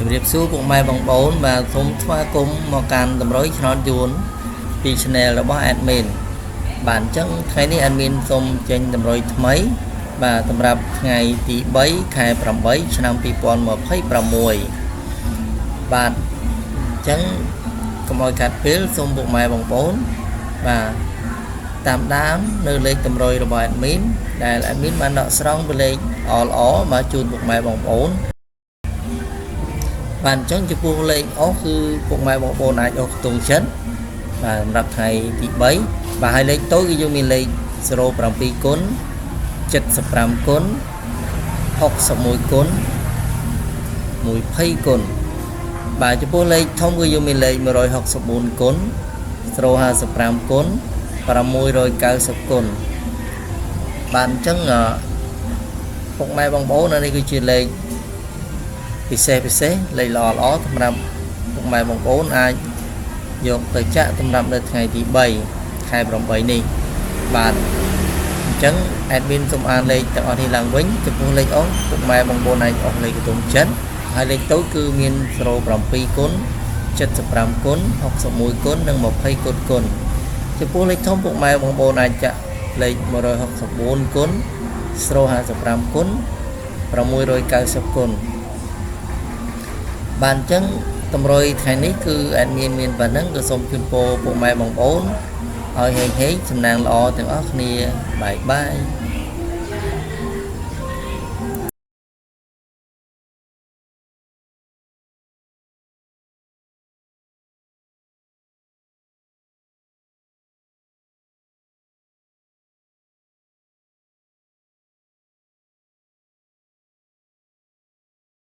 ជំរាបសួរពុកម៉ែបងប្អូនបាទសូមស្វាគមន៍មកកាន់តម្រុយឆ្នោតយួនពី Channel របស់ Admin បាទអញ្ចឹងថ្ងៃនេះ Admin សូមចេញតម្រុយថ្មី បាទសម្រាប់ថ្ងៃទី3ខែ8ឆ្នាំ2026បាទអញ្ចឹងកុំឲ្យកាត់ពេលសូមពុកម៉ែបងប្អូនបាទតាមដាននៅលេខតម្រុយរបស់ Admin ដែល Admin បានដកស្រង់ពីលេខអល្អមកជូនពុកម៉ែបងប្អូន បាទអញ្ចឹងចំពោះលេខអស់គឺពុកម៉ែបងប្អូនអាចអស់ខ្ទង់ចិត្តបាទសម្រាប់ថ្ងៃទី3បាទហើយលេខតូចគឺយើងមានលេខ07គុណ75គុណ61គុណ20គុណបាទចំពោះលេខធំគឺយើងមានលេខ164គុណ055គុណ690គុណបាទអញ្ចឹងអឺពុកម៉ែបងប្អូននៅនេះគឺជាលេខ ពិសេសពិសេសលេខល្អល្អសម្រាប់ពុកម៉ែបងប្អូនអាចយកទៅចាក់សម្រាប់នៅថ្ងៃទី3ខែ8នេះបាទអញ្ចឹង admin សូមអានលេខទាំងអស់នេះឡើងវិញចំពោះលេខអស់ពុកម៉ែបងប្អូនអាចអស់លេខកន្ទង់ចិត្តហើយលេខតូចគឺមាន07គុណ75គុណ61គុណនិង20គុណគុណចំពោះលេខធំពុកម៉ែបងប្អូនអាចចាក់លេខ164គុណ055គុណ690គុណ បាទអញ្ចឹងតម្រុយថ្ងៃនេះគឺ admin មានប៉ុណ្ណឹងក៏សូមជូនពរពុកម៉ែបងប្អូនឲ្យហេងហេងសំណាងល្អទាំងអស់គ្នាbye bye.